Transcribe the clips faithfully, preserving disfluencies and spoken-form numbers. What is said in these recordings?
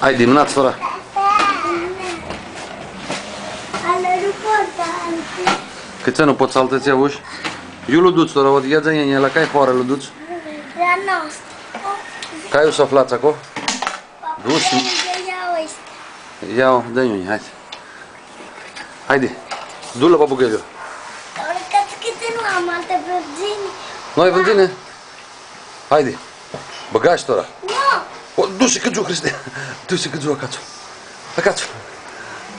Haidi, mãnats tora. Cãtse nu pots altã tsi avush? Iu lu duts tora, ia dzã-nj, la cai hoarã lu duts? La noastrã. Cai u s-aflats aclo? Duts. Ia, ia, dã-nj, haidi. Haidi, du-l la papughelu. Tora, ca s-, cãtse nu am altã vãrdzini? Nu ai vãrdzini? Haidi, bãgash tora. Nu! O, du-ti cã giu, Hristi. Du-ti cã giu, acatsu. Acatsu.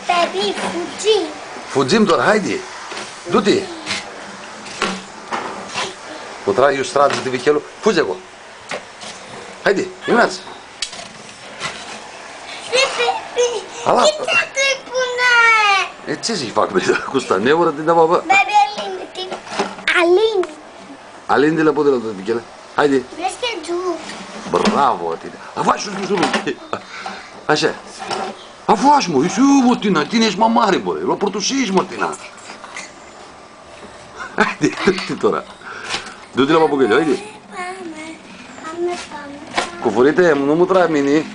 Baby, fudzim. Fudzim tora, haidi. Du-ti. U trai, iu s-tragi tivichelu. Fudzi aclo. Haidi, imnats. Ala. Cãtse tu-lj pune? E, tsi s-lji fac, bã, cu sta neurã di da, bã? Baby, alindi-ti. Alindi. Alindi la podea la tivichele. Haidi. Vrei s-ti agiut? Bravo, tini. Afash sus, sus, sus. Ashi. Afash, mã, iu, mã, Tina, tini eshti ma mari, bã, lu pãrtusish, mã, Tina. Haidi, du-ti tora. Du-ti la papughelu, haidi. Cu furite, nu mutra mini.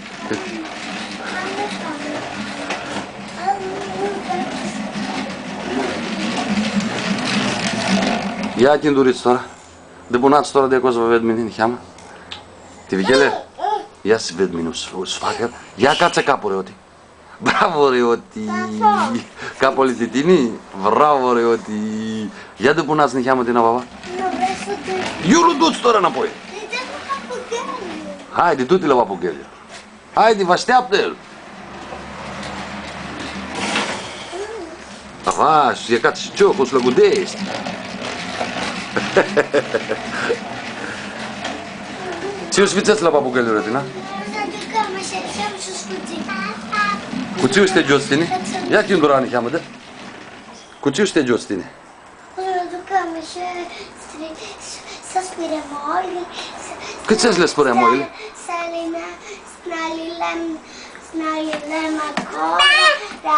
Ia, cãndu vrei tora. Dãpunats tora di aclo s-vã ved mini niheamã. Tivichele? Ia s-ved mini, u s-, u s-fac el. Ia, acatsu capul, Reoti. Bravo, Reoti! Capul e di tini? Bravo, Reoti! Ia dãpunats niheamã, Tina, baba. Nu vrei s-u duts? Iu lu duts tora nãpoi? Haidi, du-ti la papughelu. Haidi, vã ashteaptã el. Aha, shi e ca shi cioclu, s-lu agudeshti. Tsi u s-fãtsets la papughelu, Tina? Cu tsi u s-ti agiots tini? Ia cãndu vrei niheamã, da? Cu tsi u s-ti agiots tini? Cu s-nã ducãm shi s-, s-, s-spurem oili, s-, cãtse s-li spurem oili? S-, s-li nã, s-nã lilem, s-nã lilem aclo, da,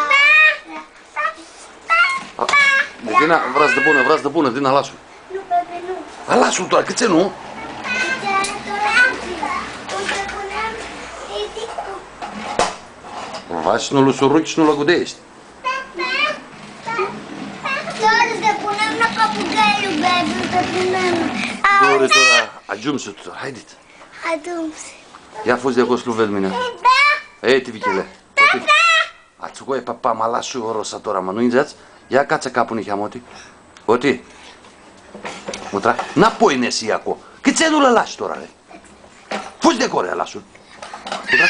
da. A, di Tina, vrea s-dãpunã, vrea s-dãpunã, Tina, alas-u. Nu, baby, nu. Alas-u, doar, cãtse nu? Cãtse nu, doar, cum s-spunem, e di-, va, shi nu lu suruchi shi nu lu agudeshti. Tora s-dãpunãm la papughelu, baby, s-dãpunãm. Dori, tora, agiumsi, tora, haidits. Agiumsi. Ia fudz di aclo s-lu ved mini. Ei, tivichele. Atsicoi, papa, ma las shi eu rosa tora, ma nu-nj dzãts? Ia acatsu capul niheamã, Oti. Oti. Mutra. Nãpoi nesi aclo. Cãtse nu lu alash tora, re? Fudz di aclo, re, alas-u. Mutra.